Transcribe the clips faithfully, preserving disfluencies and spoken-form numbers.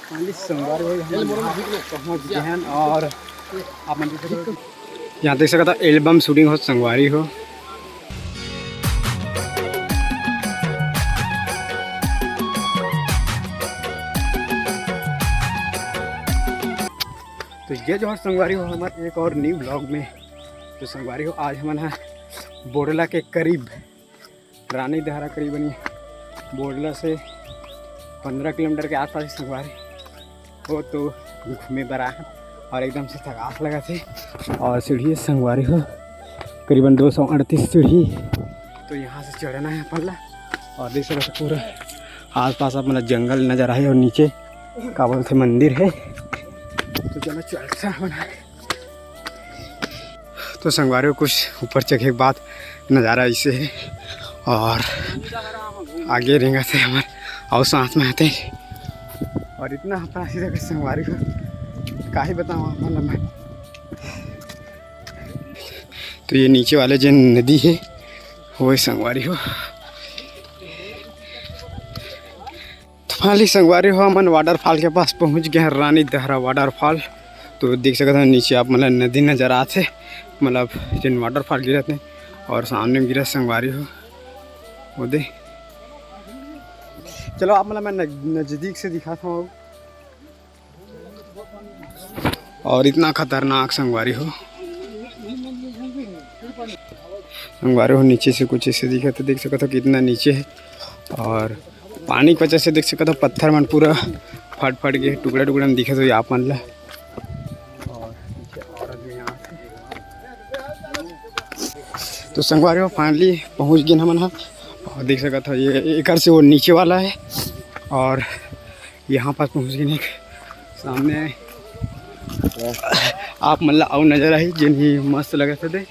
हाँ जी, संगवारी हो, हम यहाँ पहुँच गए हैं और आप मन देख सकत हो, यहाँ देख सकत हो, एल्बम शूटिंग हो संगवारी हो। तो ये जो है संगवारी हो, हमारे एक और न्यू ब्लॉग में। तो संगवारी हो, आज हमन ह बोडला के करीब, रानी दहरा करीबन ये बोडला से पंद्रह किलोमीटर के आसपास ही संगवारी हो, तो घूमे बर आए हैं और एकदम से थकास लगा थे। और सीढ़ी संगवारी हो करीबन दो सौ अड़तीस सीढ़ी, तो यहाँ से चढ़ना है पल्ला। और देख सकते हो पूरा आसपास आप मतलब जंगल नजर आए और नीचे का बोलते मंदिर है। तो चलो चलता है बना। तो संगवारी हो, कुछ ऊपर चढ़े के बाद नज़ारा ऐसे है और आगे रेंगा से हमारे और साथ में आते हैं। और इतना हफड़ा सीधा कर संगवारी हो, का ही बताऊँ आप मतलब मैं। तो ये नीचे वाले जो नदी है वो है संगवारी हो। तो फाइनली संगवारी हो, हमन वाटरफॉल के पास पहुंच गए हैं, रानी दहरा वाटरफॉल। तो देख सकत हो नीचे आप मतलब नदी नजर आथे, मतलब जिन वाटरफॉल गिरत हे और सामने में गिरत संगवारी हो वो दे। चलो आप मतलब मैं नज-, नजदीक से दिखाता हूँ। और इतना खतरनाक संगवारी हो, संगवारी हो नीचे से कुछ ऐसे दिखत हे, देख सकत हो कितना नीचे है। और पानी के वजह से देख सकत हो पत्थर मन पूरा फट फट के टुकड़ा टुकड़ा में दिखत हो आप मन ला। और पीछे और आदमी यहाँ थे। तो संगवारी हो फाइनली पहुँच गए हमन ह। और देख सकत हो ये एकर से वो नीचे वाला है और यहाँ पास पहुँच गए एक सामने है। आप मन ला अउ नजर आही, जेन ही मस्त लगत हे दे।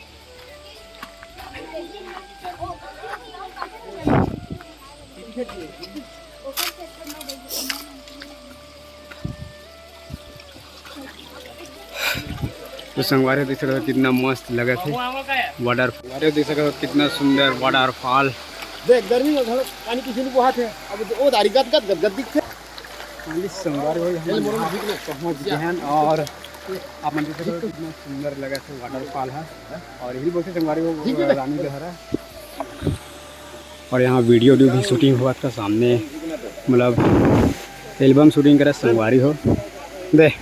तो संगवारी हो देख सकत हो कितना मस्त लगत हे वाटर, संगवारी हो देख सकत हो कितना सुंदर वाटरफॉल। देख गर्मी में घलो पानी किसी ने बोहात हे, अब वो दारी गद गद गद गद दिखथे। हाँ जी, संगवारी हो, हम पहुँच गए हैं और आप मन देख सकत हो कितना सुंदर लगत हे वाटरफॉल है। और यही बोलते संगवारी हो रानी दहरा। और यहाँ वीडियो वीडियो भी शूटिंग हुआ था सामने, मतलब एल्बम शूटिंग करे संगवारी हो दे।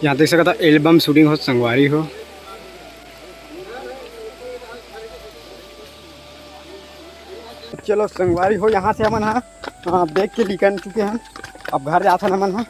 यहाँ देख सकत हो एल्बम शूटिंग हो संगवारी हो। चलो संगवारी हो, यहाँ से हमन हा, हाँ, बैग के निकल चुके हैं। अब घर जाथन हमन हा।